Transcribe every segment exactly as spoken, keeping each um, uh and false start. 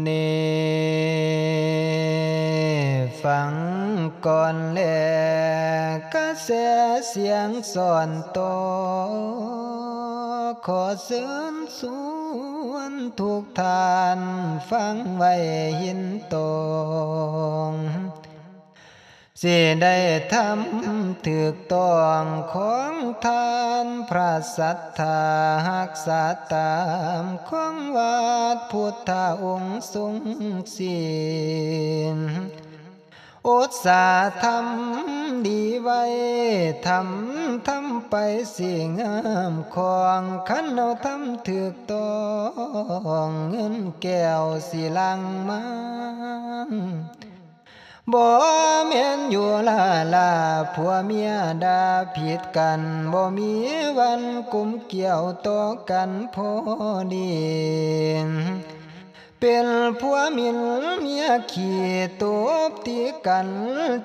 นี่ฟังก่อนแล กระแสเสียงสอนโต ขอเชิญชวนทุกท่านฟังไว้หินตรง สิได้ทำถูกต้องของท่านพระศรัทธา รักษาตามของวัดพุทธองค์ทรงศีล อุตสาหะทำดีไว้ ทำ ทำไปสิงามของ คันเอาทำถูกต้อง เงินแก้วสิหลั่งมา บ่แม่นอยู่ล่าล่า ผัวเมียด่าผิดกัน บ่มีวันกลมเกลี้ยวต่อกันพอดี เป็นผัวหมิ่นเมียขี้ ตบตีกัน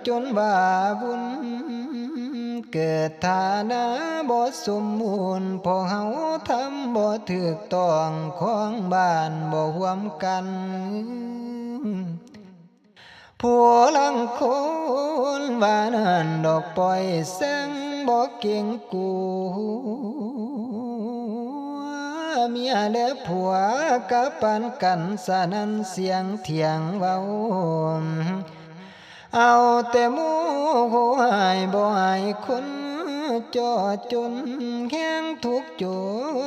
จนว่าวุ่น เกิดฐานะบ่สมบูรณ์ เพราะเฮาทำบ่ถูกต้อง ของบ้านบ่ร่วมกัน ผู้ลางคนว่านั้นดอก ปล่อยแซงบ่เกรงกลัว เมียและผัวกะปานกัน สะนั้นเสียงเถียงเว้า เอาแต่หมู่โหยบ่อายคน เจ้อจนแฮงทุกข์จ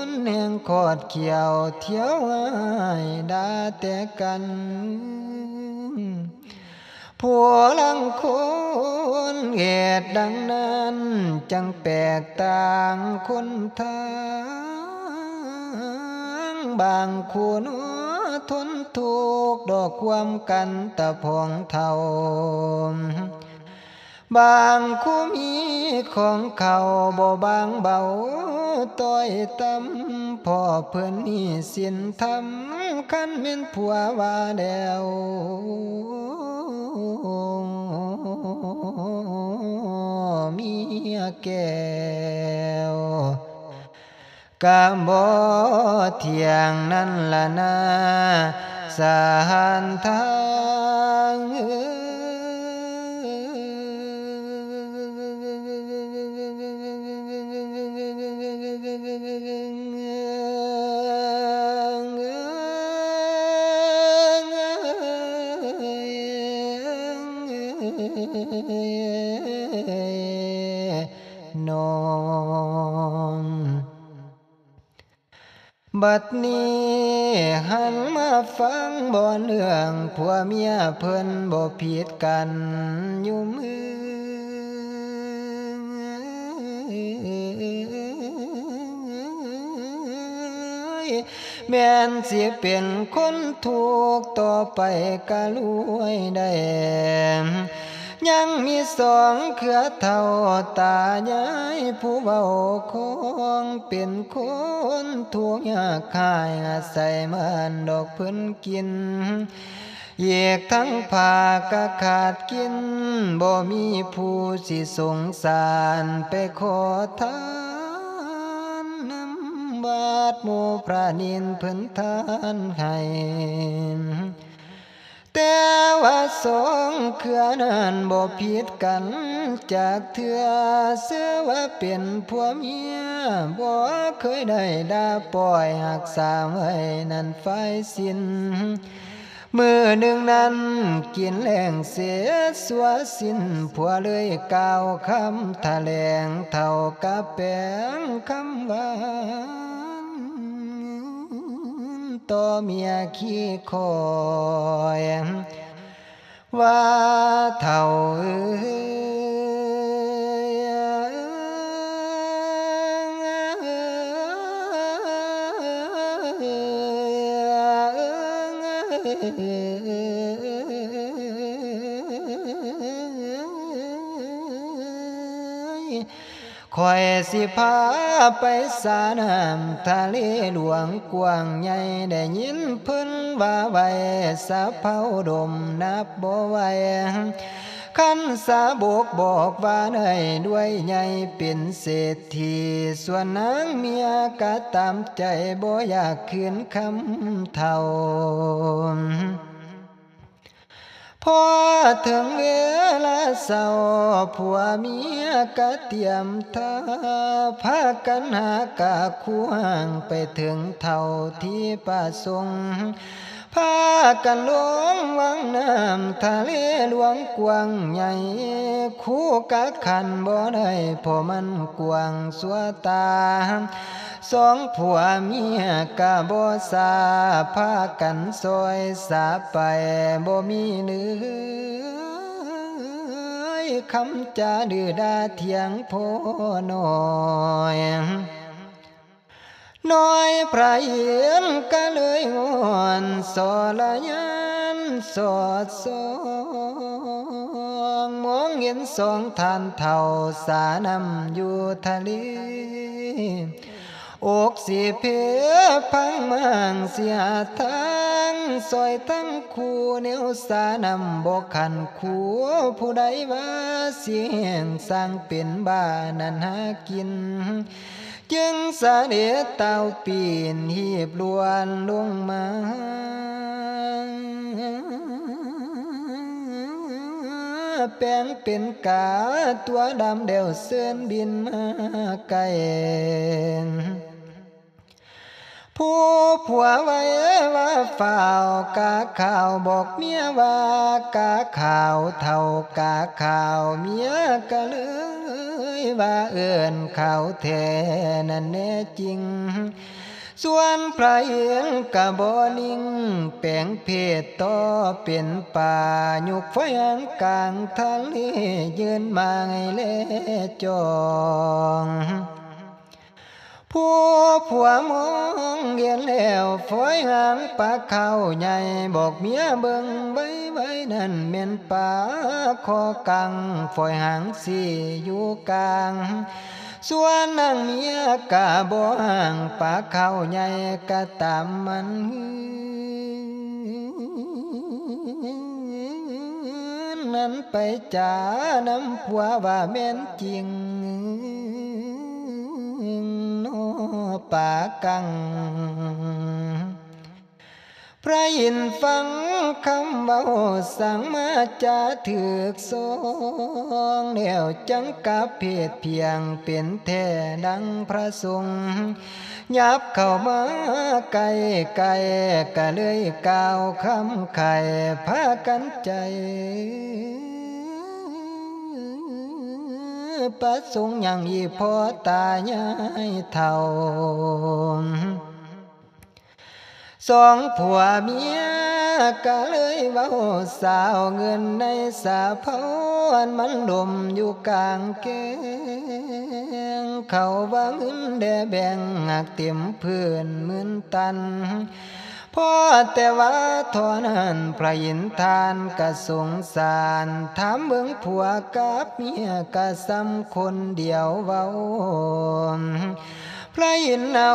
นแฮงขอดเขี้ยว เที่ยวอ้ายด่าแต่กัน ผู้ลางคนเหตุดังนั้น จั่งแปลกต่างคนทาง บางคู่หนอทนทุกข์ดอกความกันตะพองเฒ่า บางคู่มีของเขาบ่บางเบา ต้อยต่ำ พ่อเพิ่นหนี้สินธรรม คันแม่นผัวว่าแล้ว เมียแก้ว กะบ่เที่ยงนั่นล่ะนา สหานทางเอ้ย น้อง บัดนี้หันมาฟังบ่เรื่อง ผัวเมียเพิ่นบ่ผิดกันอยู่มือ แม่นสิเป็นคนทุกข์ต่อไปกะรวยได้ ยังมีสองเครือเฒ่าตายายผู้เว้าของ เป็นคนทุกข์ยากไร้อาศัยบ้านดอกเพิ่นกิน อีกทั้งผ้ากะขาดกิน บ่มีผู้สิสงสาร ไปขอทานนำวัด หมู่พระนินเพิ่นทานให้ แต่ว่าสองเครือนั้นบ่ผิดกันจักเทื่อ เชื่อว่าเป็นผัวเมีย บ่เคยได้ด่าป้อย รักษาไว้นั้นฝ่ายศีล มื้อหนึ่งนั้นกินแลงเสร็จสัวสิ้น ผัวเลยกล่าวคำแถลง เฒ่ากะแปลงคำหวาน ต่อเมียขี้คอย ว่าเฒ่าเอ้ย ข้อยสิพาไปสาน้ำทะเลหลวงกว้างใหญ่ ได้ยินเพิ่นว่าไว้ สะเพราดมนับบ่ไหว คันสาบกบอกว่าได้ด้วยใหญ่เป็นเศรษฐี ส่วนนางเมียกะตามใจบ่อยากคืนคำเฒ่า พอถึงเวลาเช้า ผัวเมียกะเตรียมท่า พากันหากะควางไปถึงเฒ่าที่ประสงค์ พากันลงวังน้ำทะเลหลวงกว้างใหญ่ คู่กะคันบ่ได้เพราะมันกว้างสัวตา สองผัวเมียกะบ่ทราบ พากันซอยสาไป บ่มีเนื้อคำจาดื้อด่าเถียงพ่อน้อย น้อยพระอินทร์กะเลยงอนสอละยานสอดส่อง มองเห็นสองท่านเฒ่าสาน้ำอยู่ทะเล อกสิเพพังมางเสียทาง ซอยทั้งคู่แนวสาน้ำบ่คันคู่ ผู้ใดว่าสิแห้งสร้างเป็นบ้านั้นหากิน จึงเสด็จเต่าปีนหีบลวนลงมา แปลงเป็นกาตัวดำแล้วเซินบินมาไกล ผู้ผัวไว้ว่าฝ่าวกาขาว บอกเมียว่ากาขาว เฒ่ากาขาว เมียกะเลยว่าเอิ้นขาวแท้นั้นแน่จริง ส่วนพระอินทร์กะบ่นิ่ง แปลงเพศต่อเป็นปลา ยุกไฟหางกลางทะเล ยืนไม้แลจ้อง ผู้ผัวมองเห็นแล้ว ฝอยหางปลาขาวใหญ่ บอกเมียเบิ่งไวๆ นั่นแม่นปลาคอกัง ฝอยหางสี่อยู่กลาง ส่วนนางเมียกะบ่ห่าง ปลาขาวใหญ่กะตามมัน นั้นไปจ๋านำผัวว่าแม่นจริง นอปากัง พระอินทร์ฟังคำเว้าสั่งมาจาถืกสอง แล้วจังกลับเพศเพียงเป็นแท้ดังพระสงฆ์ ยับเข้ามาใกล้ๆ กะเลยกล่าวคำไข พากันใจ ประสงค์หยังอีพ่อตายายเฒ่า สองผัวเมียกะเลยเว้าสาว เงินในสาพรมันหล่มอยู่กลางแกง เขาว่าเงินแด่แบ่งหักเต็มพื้นหมื่นตัน พอแต่ว่าเท่านั้นพระอินทร์ท่านกะสงสาร ถามเบิ่งผัวกับเมียกะส่ำคนเดียวเว้า พระอินทร์เอา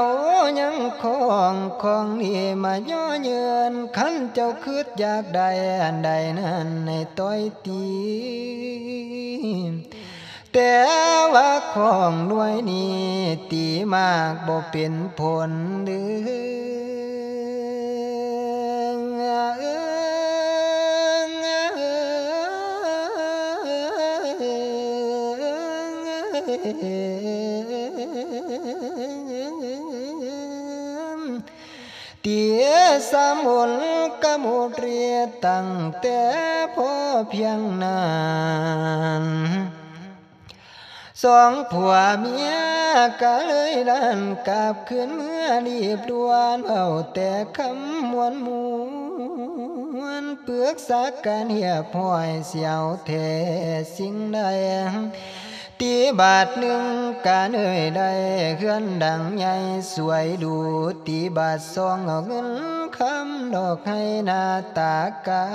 ยังของของนี่มาย่อเยิน คันเจ้าคิดอยากได้อันใดนั้นให้ต้อยตี แต่ว่าของหน่วยนี้ตีมากบ่เป็นผลเด้อ เตียสมุนกมุตรีตั้งแต่พอเพียงนั้น สองผัวเมียกะเลยดันกลับคืนเมือรีบด่วน เอาแต่คำมวนมวน ปรึกษากันเรียบร้อยเสียวแท้สิ่งใด ตีบาทหนึ่งกะเนยได้เฮือนดังใหญ่สวยหรู ตีบาทสองเอาเงินคำดอกให้หน้าตากา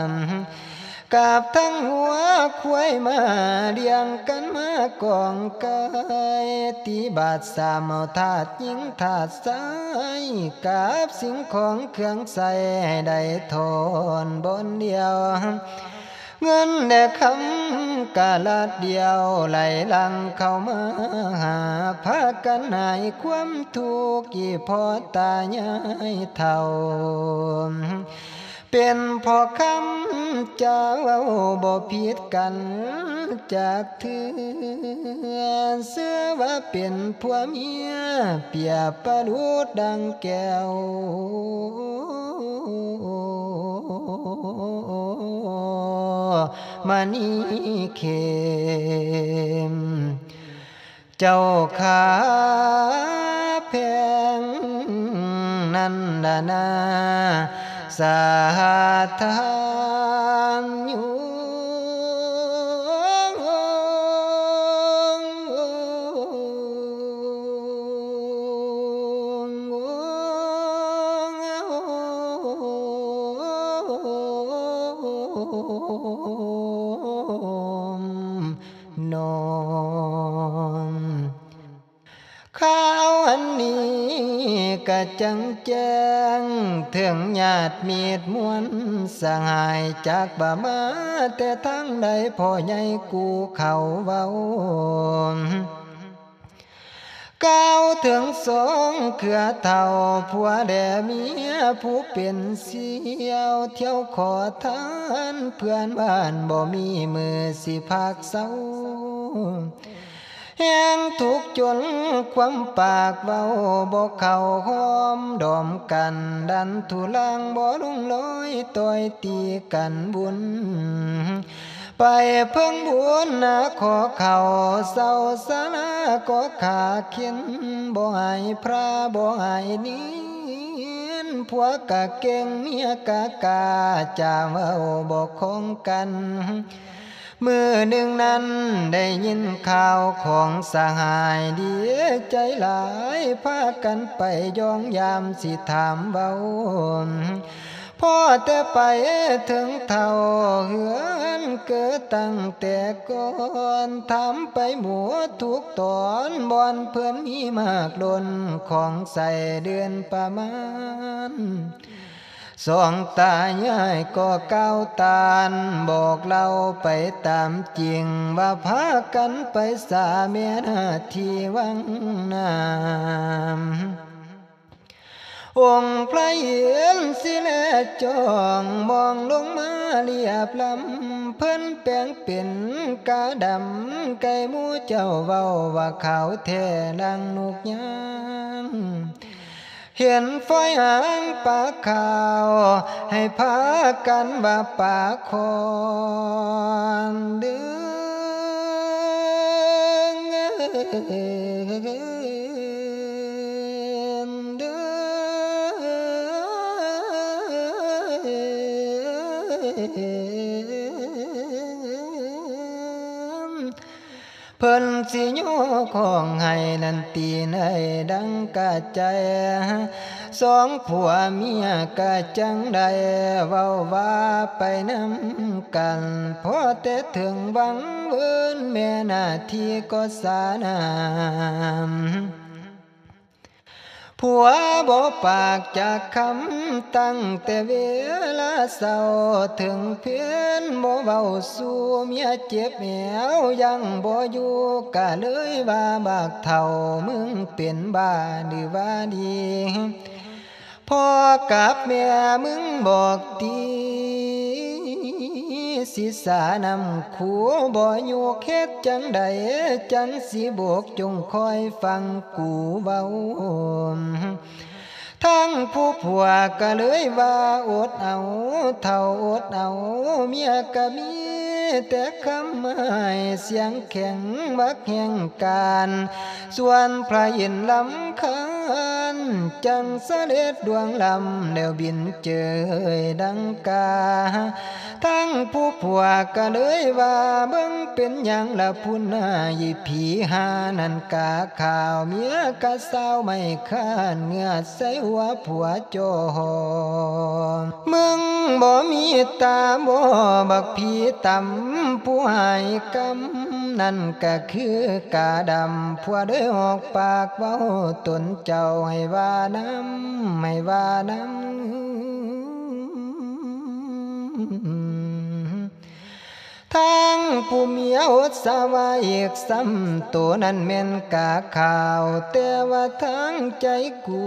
ม กาบทั้งหัวควายมาเรียงกันมากองกาย ตีบาทสามเอาทาสหญิงทาสชาย กาบสิ่งของเครื่องใช้ให้ได้ทอนบอนเดียว เงินและคำกะลัดเดียวไหลหลั่งเข้ามาหา พากันหายความทุกข์อีพ่อตายายเฒ่า เป็นพ่อคำเจ้าบ่ผิดกันจักเทื่อ เชื่อว่าเป็นผัวเมียเปรียบประดุจดังแก้ว มณีเข็ม เจ้าข้าแพงนั้นละนา สาธานอยู่ นอน ข่าวอันนี้กะจังแจ้ง เถิงญาติมิตรมวลสหาย จักบ่ามาแต่ทางใด พ่อใหญ่กูเขาเว้า กล่าวเถิงสองเครือเฒ่า ผัวและเมียผู้เป็นเสี่ยว เที่ยวขอทานเพื่อนบ้าน บ่มีมื้อสิพักเซา แฮงทุกข์จนความปากเว้าบ่เข้าหอมดอมกัน ดันทุลังบ่ลงรอยต่อยตีกันบุญ ไปเพิ่งบุญนาขอเข้าเซาสาราก็ขาเข็น บ่อายพระบ่อายเณร ผัวกะเก่งเมียกะกล้า จะเว้าบ่คงกัน มื้อหนึ่งนั้นได้ยินข่าวของสหาย ดีใจหลายพากันไปย่องยามสิถามเว้า พ่อแต่ไปเถิงเฒ่าเฮือนเกิดตั้งแต่ก่อน ถามไปหมดทุกตอน บ่อนเพิ่นมีมากล้น ของใส่เดือนประมาณ สองตายายก็กล่าวตาน บอกเล่าไปตามจริง ว่าพากันไปสาแม่นาที่วังน้ำ องค์พระอินทร์สิแลจ้อง มองลงมาเรียบลำ เพิ่นแปลงเป็นกาดำ ไก่หมู่เจ้าเว้าว่าขาวแท้ดังนกยาง เห็นฝอยหางปลาขาว ให้พากันว่าปลาคอนเด้อ เด้อ เพิ่นสิโยกของให้นั้นตีในดังกะใจ สองผัวเมียกะจังได้เว้าว่าไปนำกัน พอแต่ถึงวังเวินแม่นาที่ก็สาน้ำ ผัวบ่ปากจักคำตั้งแต่เวลาเช้าถึงเพลบ่เว้าสู่เมียเจ็บแอวยังบ่อยู่ กะเลยว่าบักเฒ่ามึงเป็นบ้าหรือว่าดี พ่อกับแม่มึงบอกตี สิสานำขูบ่อยู่เฮ็ดจังใดจังสิโบก จงคอยฟังกูเว้า ทั้งผู้ผัวก็เลยว่าอดเอา เฒ่าอดเอา เมียก็มีแต่คำอ้าย เสียงแข็งบักแห่งการ ส่วนพระอินทร์รำคาญ จังเสด็จดวงลำ แล้วบินเจยดังกา ทั้งผู้ผัวก็เลยว่า เบิ่งเป็นหยังละผู้นาย ผีหานั่นกาขาว เมียกะสาวไม่ค้าน เหงือใส่หัวผัวจอหอ มึงบ่มีตาบ่ บักผีตำผู้หายกำ นั่นก็คือกาดำ ผัวได้ออกปากเว้าตนเจ้า ให้ว่านำ ให้ว่านำ ทั้งผู้เมียอดสาว่าอีกซ้ำ โตนั้นแม่นกาขาว แต่ว่าทางใจกู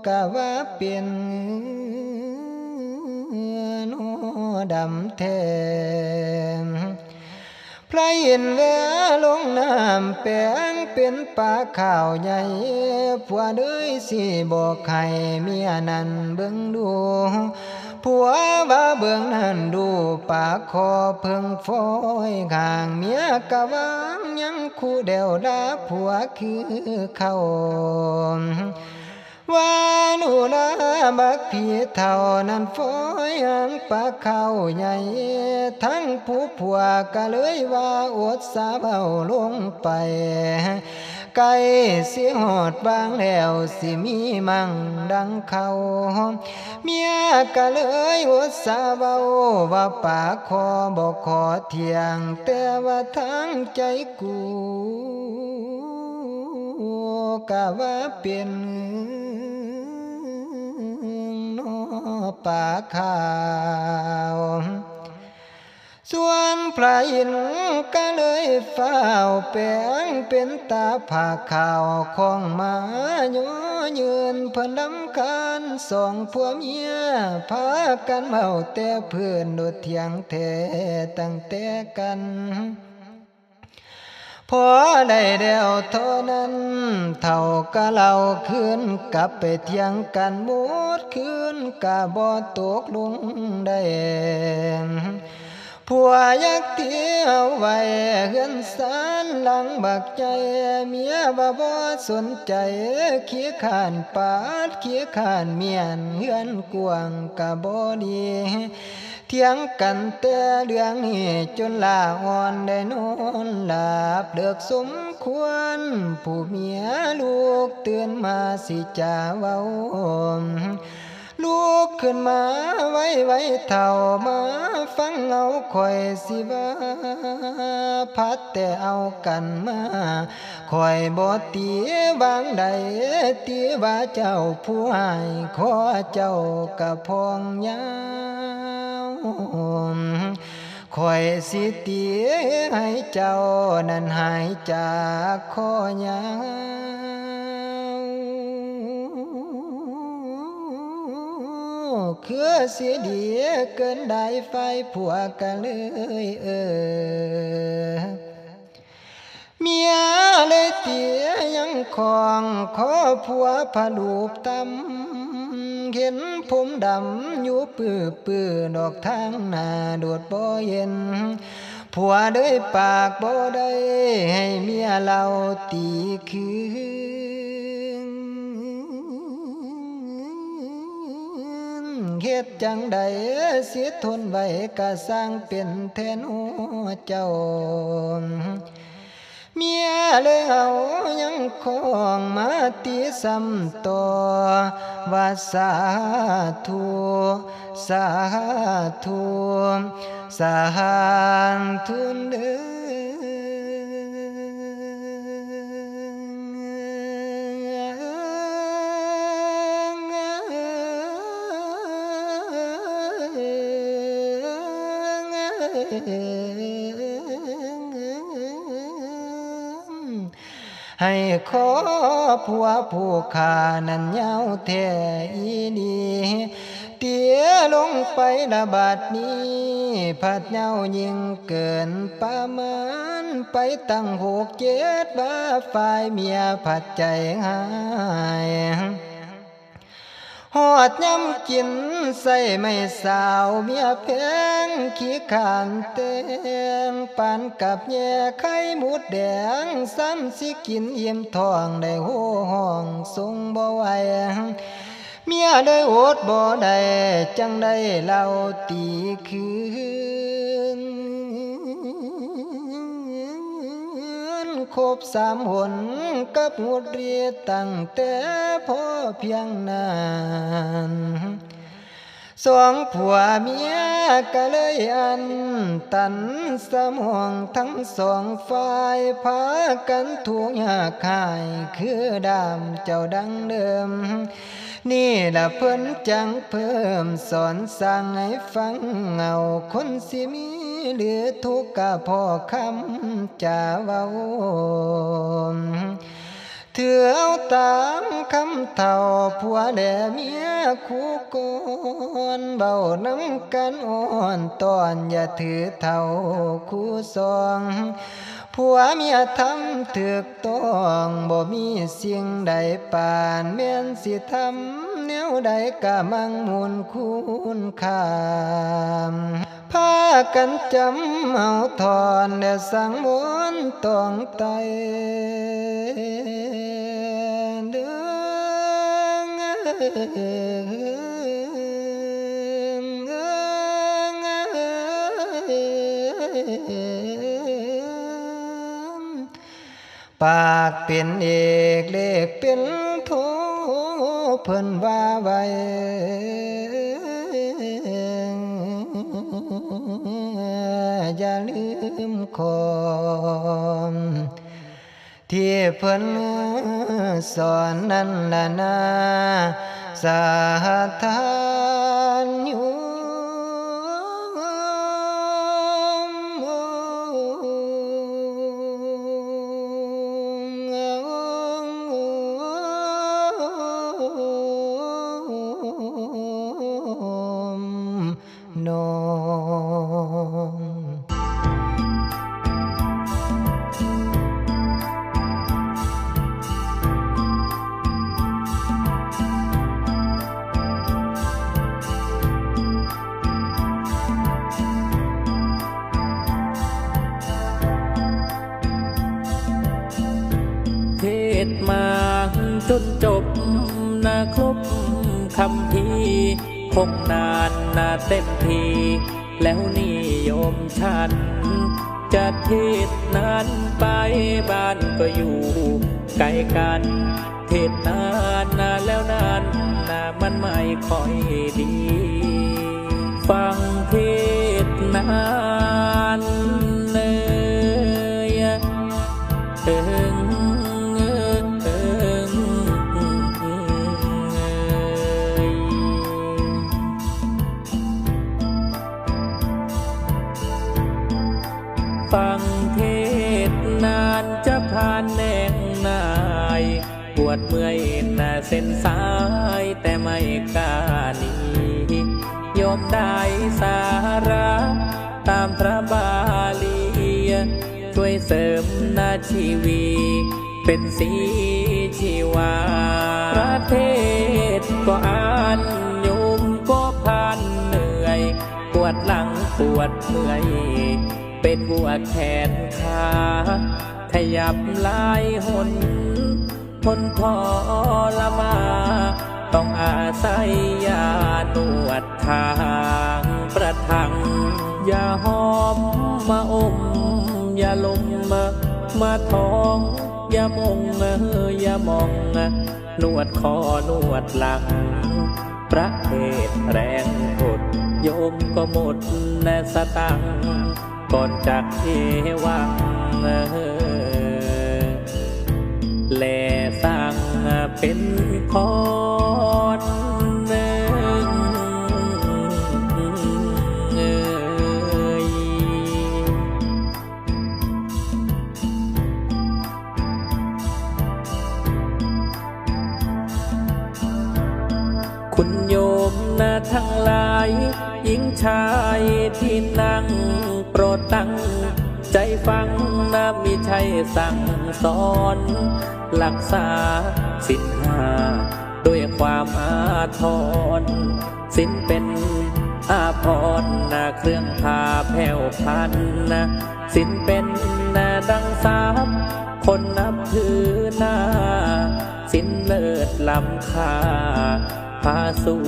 กะว่าเป็นนอดำแท้ พระอินทร์แวลงน้ำแปลงเป็นปลาขาวใหญ่ ผัวเลยสิบอกให้เมียนั้นเบิ่งดู ผัวว่าเบิ่งนั้นดูปลาคอเพิ่งฟอยข้าง เมียกะวางยังคู่เดียวลาผัวคือเขา ว่าหนูลาบักผีเฒ่านั้นฟอยหางปลาเข้าใหญ่ ทั้งผู้ผัวกะเลยว่าอดสาเบาลงไป ใกล้สิฮอดวางแล้วสิมีมั่งดังเขา เมียกะเลยอดสาเบาว่าปลาคอบ่ขอเที่ยง แต่ว่าทางใจกู กะว่าเป็นนอปลาขาว ส่วนพระอินทร์กะเลยฟ้าวแปลงเป็นตาผ้าขาวของมาย่อยืนเพิ่นรำคาญสองผัวเมีย พากันเมาแต่เพื่อนโดดเถียงแท้ตั้งแต่กัน พอได้แล้วเท่านั้น เฒ่ากะเล่าคืนกลับไปเถียงกันหมดคืนกะบ่ตกลงได้ ผัวอยากเที่ยวไว้เฮือนซานหลังบักใหญ่ เมียว่าบ่สนใจ ขี้ข้านปาดขี้ข้านเมียน เฮือนกว้างกะบ่ดี เถียงกันแต่เรื่องนี้จนลาอ่อนได้นอนหลับเลิกสมควร ผู้เมียลูกตื่นมาสิจาเว้า ลุกขึ้นมาไวไวเฒ่ามาฟังเอาข้อยสิว่า พัดแต่เอากันมา ข้อยบ่ตีวางใด ตีว่าเจ้าผู้ให้ขอเจ้ากะพองยาว ข้อยสิตีให้เจ้านั้นหายจากคอยาว คือสิดีเกินได้ฝ่ายผัวกะเลยเออ เมียเลยเตียยังของขอผัวผลูบตำ เห็นผมดำอยู่ปื้อปื้อดอกทางหน้าโดดบ่เห็น ผัวเลยปากบ่ได้ให้เมียเล่าตีคืน เฮ็ดจั่งใดสิทนไหวกะสร้างเป็นแทนหัวเจ้า เมียเลยเอายังของมาตีซ้ำต่อ ว่าสาธุ สาธุ สาธุเด้อ ให้ขอผัวผู้ข้านั้นยาวแท้อีหลี เตียลงไปละบาดนี้ พัดยาวยิ่งเกินประมาณ ไปตั้งหกเจ็ดว่าฝ่ายเมียผัดใจหาย ฮอดยามกินใส่ไม้สาวเมียแพงขี้ข้านแตง ปานกับแย่ไข่มดแดง ซ้ำสิกินอิ่มท้องได้โห่ห้องส่งบ่ไหว เมียเลยอดบ่ได้ จั่งได้เหล้าตีคืน ครบสามหนกับหมดฤทธิ์ตั้งแต่พอเพียงนั้น สองผัวเมียก็เลยอันตันสมองทั้งสองฝ่าย พากันทุกข์ยากหายคือดามเจ้าดังเดิม นี่ละเพิ่นจั่งเพิ่มสอนสั่งให้ฟังเอา คนสิมีหรือทุกข์กะพ้อคำจาเว้า ถือเอาตามคำเฒ่า ผัวและเมียคู่ก่อน เว้านำกันอ้อนต้อน อย่าถือเฒ่าคู่สอง ผัวเมียทำถูกต้อง บ่มีสิ่งใดปาน แม่นสิทำแนวใดกะมั่งมูลคูณค่า พากันจำเอาท่อน และสังวรต้องไต่ เด้อ ปากเป็นเอกเลขเป็นโท เพิ่นว่าไว้ อย่าลืมขอ ที่เพิ่นสอนนั่นละนา สาธารณโยม น้อง เทศน์มาจนจบนะครบคัมภีร์ คงนานนะเต็มที แล้วนี่โยมฉัน จะเทศน์นานไป บ้านก็อยู่ไกลกัน เทศน์นานนะแล้วนานนะมันไม่ค่อยดี ฟังเทศน์นานเลย เอิง เอิง เอิง ฟังเทศน์นานจะผ่านแนงนาย ปวดเมื่อยหน้าเส้นสายแต่ไม่กล้าหนี โยมได้สาระตามพระบาลี ช่วยเสริมนาชีวี เป็นสีชีวา พระเทศน์ก็อ่าน โยมก็ผ่านเหนื่อย ปวดหลังปวดเมื่อย ไปทั่วแขนขา ขยับหลายหน ทนทรมาน ต้องอาศัยยานวดทางประทัง อย่าหอมมาอม อย่าลมมาทอง อย่ามอง อย่ามอง นวดคอนวดหลัง พระเทศน์แรงกด โยมก็หมดสตังค์ ก่อนจากเทวัง แลสั่งเป็นพร คุณโยมนะทั้งหลาย หญิงชายที่นั่ง โปรดตั้งใจฟังนะ มิใช่สั่งสอน รักษาศีลห้าด้วยความอาทร ศีลเป็นอาภรณ์นะ เครื่องพาแผ้วพลันนะ ศีลเป็นนะดังทรัพย์ คนนับถือหน้า ศีลเลิศล้ำค่า พาสู่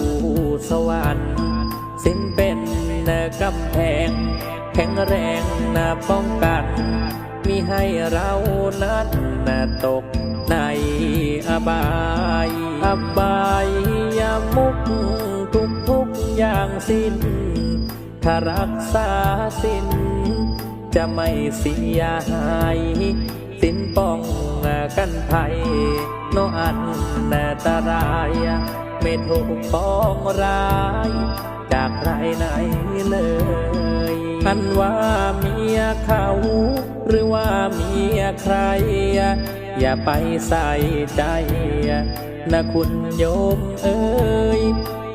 สวรรค์ ศีลเป็นกำแพง แข็งแรงนะป้องกัน มิให้เรานั้นนะตกในอบาย อบายมุกทุกทุกๆอย่างสิ้น ถ้ารักษาศีลจะไม่เสียหาย ศีลป้องกันภัยเนาะอันตราย ไม่ถูกปองร้ายจากใครไหนเลย อันว่าเมียเขา หรือว่าเมียใคร อย่าไปใส่ใจนะคุณโยมเอ๋ย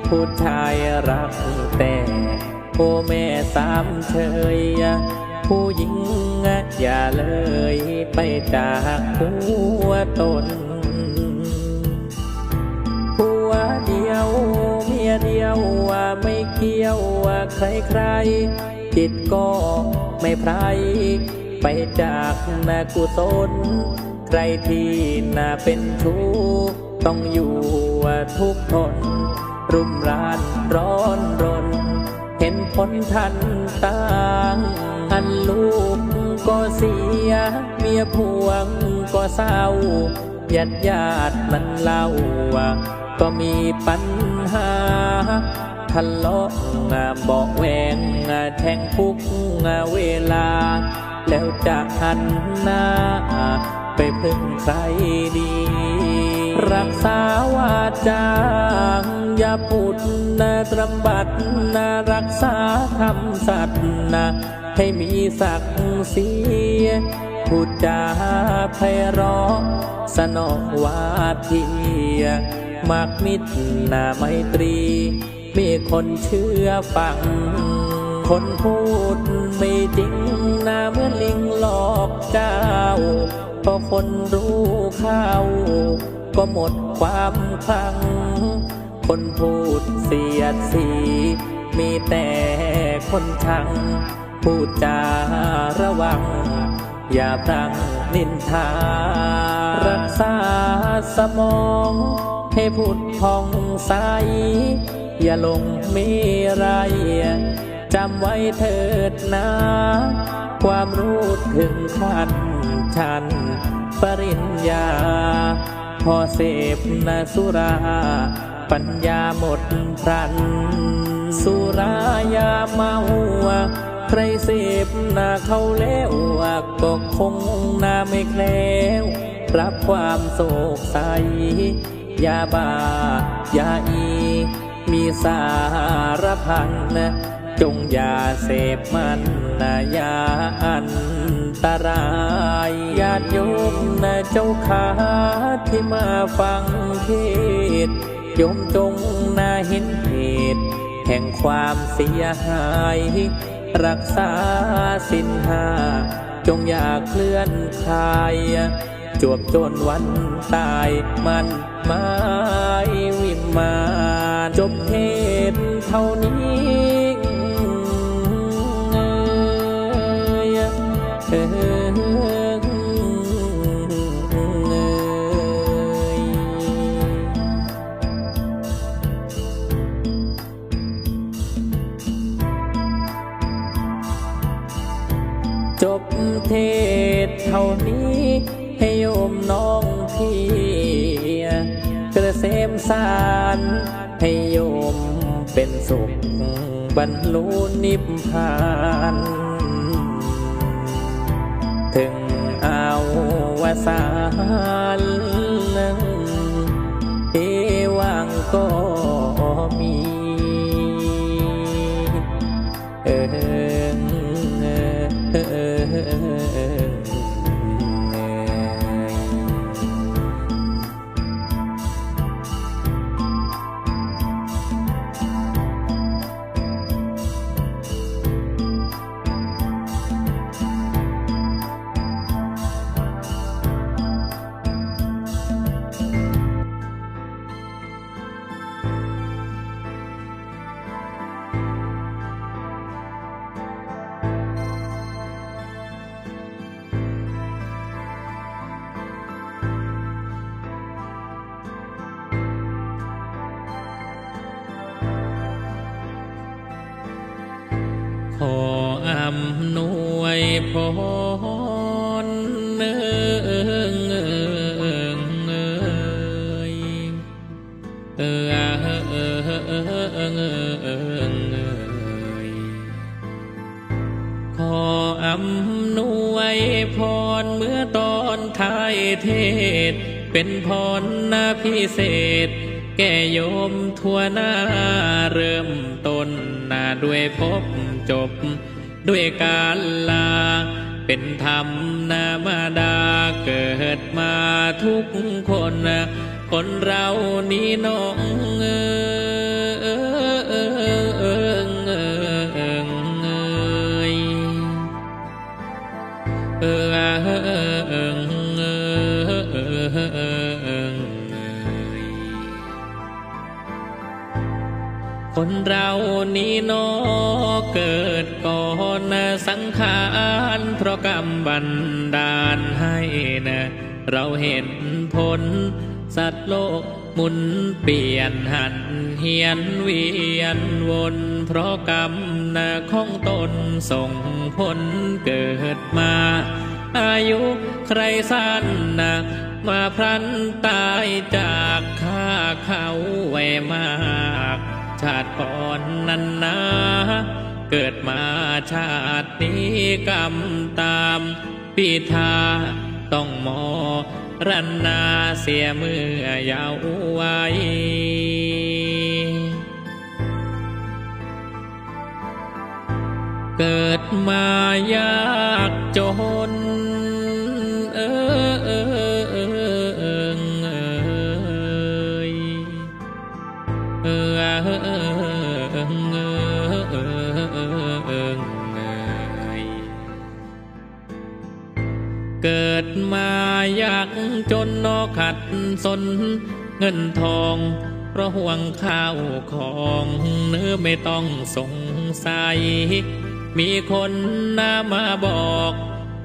ผู้ชายรักแต่ โอ้แม่สามเชย ผู้หญิงอย่าเลยไปจากหัวตน ผัวเดียวเมียเดียวไม่เกี่ยวใครๆ จิตก็ไม่ไพร่ไปจากนกุศล ใครที่นาเป็นชู้ ต้องอยู่ทุกข์ทน รุ่มร้านร้อนรน เห็นผลทันตาง อันลูกก็เสีย เมียพวงก็เศร้า ญาติญาติมันเล่าว่า ก็มีปัญหา ทะเลาะเบาะแวงแทงทุกเวลา แล้วจะหันหน้าไปพึ่งใครดี รักษาวาจาอย่าพูดนะตรำบัดนะ รักษาคำสัตย์นะ ให้มีศักดิ์ศรี พูดจาไพเราะสนอวาที มักมิตรนาไมตรี มีคนเชื่อฟัง คนพูดไม่จริงนะ เหมือนลิงหลอกเจ้า พอคนรู้เข้า ก็หมดความคลัง คนพูดเสียดสี มีแต่คนชัง พูดจาระวัง อย่าพลั้งนินทา รักษาสมองให้ผุดผ่องใส อย่าหลงมีไร จำไว้เถิดนา ความรู้ถึงขั้นชั้นปริญญา พอเสพนะสุรา ปัญญาหมดพลัน สุรายาเมา ใครเสพนะเขาแล้ว ก็คงนะไม่แคล้ว รับความโศกใส ยาบ้ายาอี มีสารพัน จงอย่าเสพมันนะ อย่าอันตราย ญาติโยมนะเจ้าข้า ที่มาฟังเทศน์ โยมจงนะเห็นเหตุ แห่งความเสียหาย รักษาศีลห้า จงอย่าเคลื่อนคลาย จวบจนวันตาย มั่นหมายวิมาน จบเทศน์เท่านี้ เอ่ย เอ่ย จบเทศน์เท่านี้ ให้โยมน้องพี่เกษมสาร ให้โยมเป็นสุขบรรลุนิพพาน ถึงอวสาน เอวังก็มี เออ เออ เออ เออ ขออำนวยพรเอ่ย เอ่อ เอ่อ เอ่อ เอ่อ เอ่อ เอ่อ ขออำนวยพรเมื่อตอนท้ายเทศน์ เป็นพรนะพิเศษ แก่โยมทั่วหน้า เริ่มต้นนะด้วยพบ จบด้วยการลา เป็นธรรมมดา เกิดมาทุกคน คนเรานี้น้องเอ๋ย เออ คนเรานี้หนอ เกิดก่อนสังขาร เพราะกรรมบันดาลให้นะ เราเห็นผล สัตว์โลกหมุนเปลี่ยน หันเหียนเวียนวน เพราะกรรมนะของตนส่งผล เกิดมาอายุใครสั้นนะ มาพลันตายจาก ฆ่าเขาไว้มาก ชาติก่อนนั้นนา เกิดมาชาตินี้กรรมตาม ปิดาต้องมรณา เสียเมื่อเยาว์วัย เกิดมายากจน เออ เออ เออ เออ เออ เออ เออ เออ เออ เออ เออ เออ เกิดมายากจนนอขัดสนเงินทอง เพราะห่วงข้าวของเนื้อไม่ต้องสงสัย มีคนนะมาบอก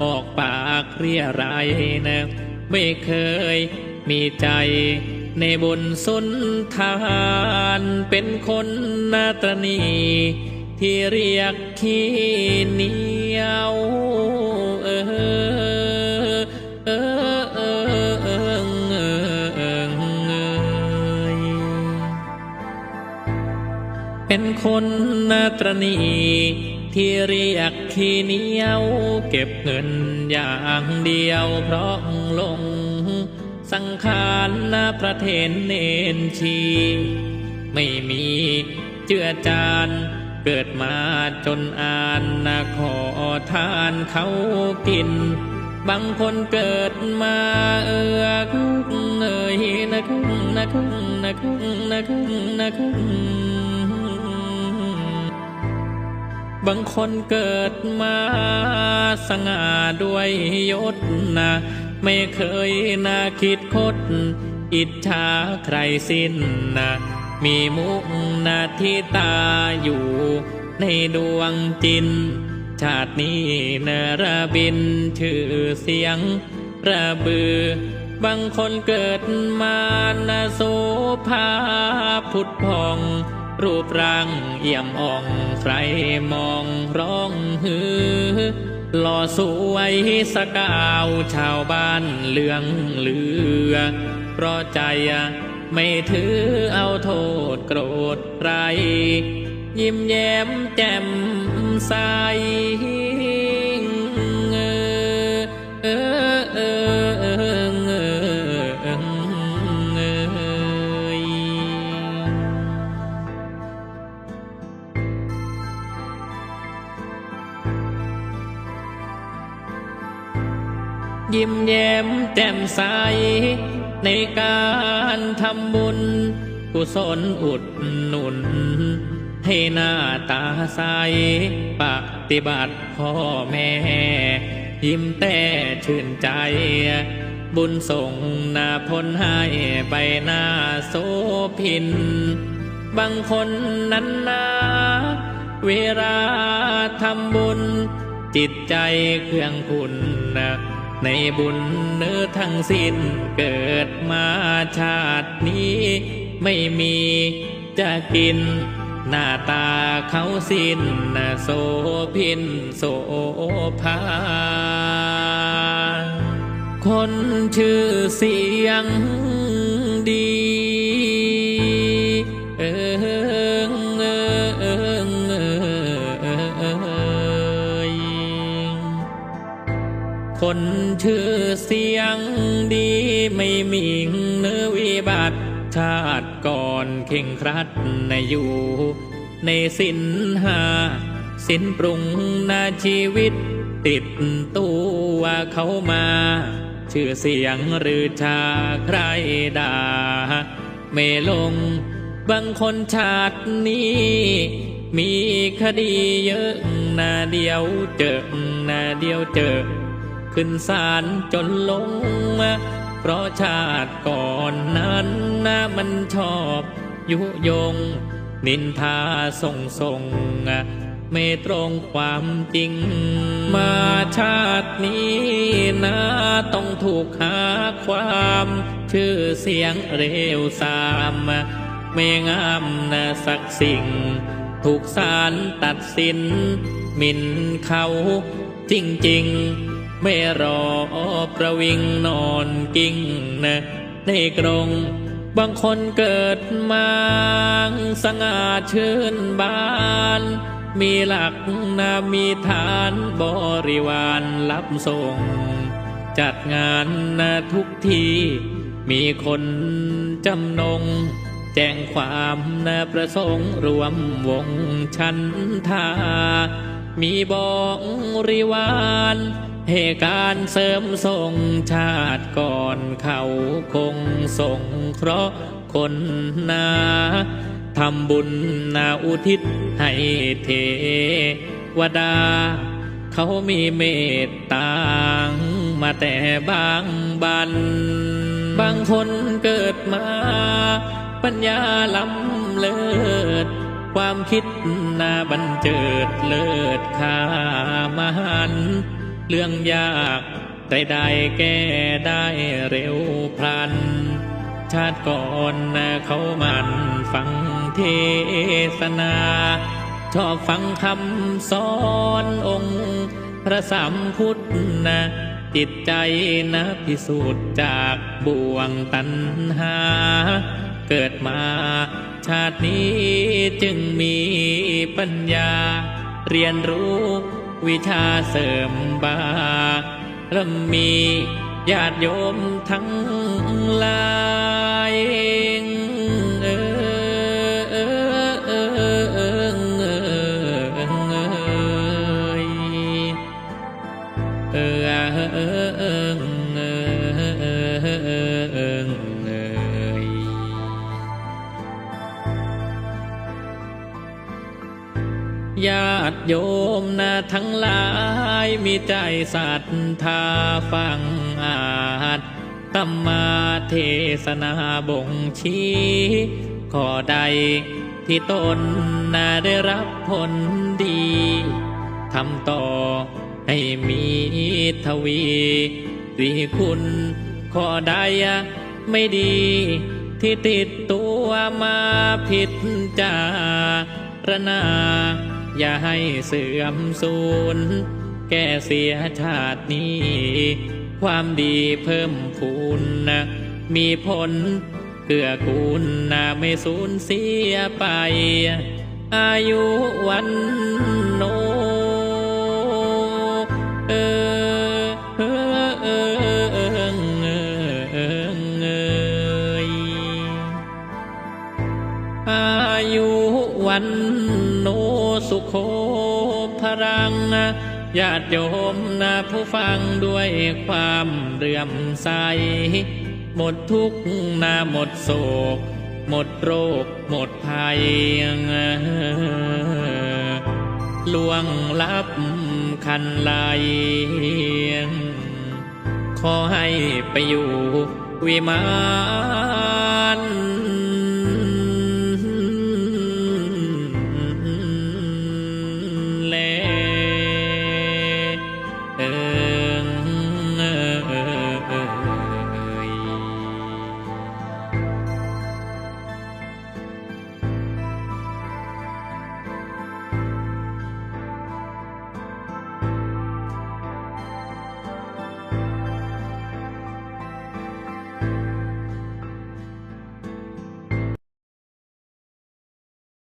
ออกปากเรียรายนะ ไม่เคยมีใจในบุญสุนทาน เป็นคนนะตระหนี่ ที่เรียกขี้เหนียว เออ เออ เออ เออ เออ เออ เป็นคนนะตระหนี่ ที่เรียกขี้เหนียว เก็บเงินอย่างเดียว เพราะหลงสังขารนะประเทศเนนชี ไม่มีเจือจาน เกิดมาจนอานนะ ขอทานเขากิน บางคนเกิดมาเอือกเอยนะครึ่งนะครึ่งนะครึ่งนะครึ่งนะครึ่ง บางคนเกิดมาสง่าด้วยยศนะ ไม่เคยนะคิดคดอิจฉาใครสิ้นนะ มีมุนาทิตาอยู่ในดวงจิน ชาตินี้เนรบินชื่อเสียง ระบือ บางคนเกิดมานะโสภาผุดผ่อง รูปร่างเอี่ยมอ่อง ใครมองร้องฮือ หล่อสวยสกาว ชาวบ้านเลืองเลือ เพราะใจไม่ถือเอาโทษโกรธใคร ยิ้มแย้มแจ่มใส เออ เออ เออ เออ เออ เออ ยิ้มแย้มแจ่มใส ในการทำบุญ กุศลอุดหนุน ให้หน้าตาใส ปฏิบัติพ่อแม่ ยิ้มแต่ชื่นใจ บุญส่งหน้าพ้นให้ใบหน้าโสภิน บางคนนั้นนา เวลาทำบุญ จิตใจเครื่องคุณนะ ในบุญเนื้อทั้งสิ้น เกิดมาชาตินี้ไม่มีจะกิน หน้าตาเขาสิ้นนะโสภินโสภา คนชื่อเสียงดี เอิงเอิงเอิงเอย คนชื่อเสียงดีไม่มีเนื้อวิบัติชาติก่อน เคร่งครัดนะอยู่ในศีลห้า ศีลปรุงนะชีวิตติดตัวเขามา ชื่อเสียงหรือชาใครด่า ไม่ลง บางคนชาตินี้ มีคดีเยอะนะเดี๋ยวเจอนะเดี๋ยวเจอ ขึ้นศาลจนลง เพราะชาติก่อนนั้นนะมันชอบยุยง นินทาส่งส่ง ไม่ตรงความจริง มาชาตินี้นะต้องถูกหาความ ชื่อเสียงเลวทราม ไม่งามนะสักสิ่ง ถูกศาลตัดสินหมิ่นเขาจริงๆ ไม่รอประวิงนอนกิ้งนะในกรง บางคนเกิดมาสง่าชื่นบาน มีหลักนะมีฐานบริวารรับส่ง จัดงานนะทุกที่ มีคนจำนง แจ้งความนะประสงค์รวมวงฉันทา มีบริวารให้การเสริมส่ง ชาติก่อนเขาคงสงเคราะห์คนนา ทำบุญนาอุทิศให้เทวดา เขามีเมตตามาแต่บางบัน บางคนเกิดมาปัญญาล้ำเลิศ ความคิดนาบันเจิดเลิศค่ามหันต์ เรื่องยากใดๆแก้ได้เร็วพลัน ชาติก่อนนะเขาหมั่นฟังเทศนา ชอบฟังคำสอนองค์พระสัมพุทธนะ จิตใจนะพิสูจน์จากบ่วงตัณหา เกิดมาชาตินี้จึงมีปัญญา เรียนรู้วิชาเสริมบา เริ่มมีญาติโยมทั้งหลาย เออ เออ เออ เออ เออ เออ เออ เออ เออ เออ เออ ญาติโยมนะทั้งหลาย มีใจศรัทธาฟังอาตมาเทศนาบ่งชี้ ข้อใดที่ตนนะได้รับผลดี ทำต่อให้มีทวี วีคุณ ข้อใดไม่ดีที่ติดตัวมาพิจารณา อย่าให้เสื่อมสูญ แก้เสียชาตินี้ ความดีเพิ่มพูนนะ มีผลเกื้อกูลนะ ไม่สูญเสียไป อายุวันโน เออ เออ เออ เออ เออ เออ เออ อายุวันโนสุโขภรัง ญาติโยมนะผู้ฟังด้วยความเลื่อมใส หมดทุกข์นะหมดโศก หมดโรค หมดภัย ล่วงลับคันไล ขอให้ไปอยู่วิมาน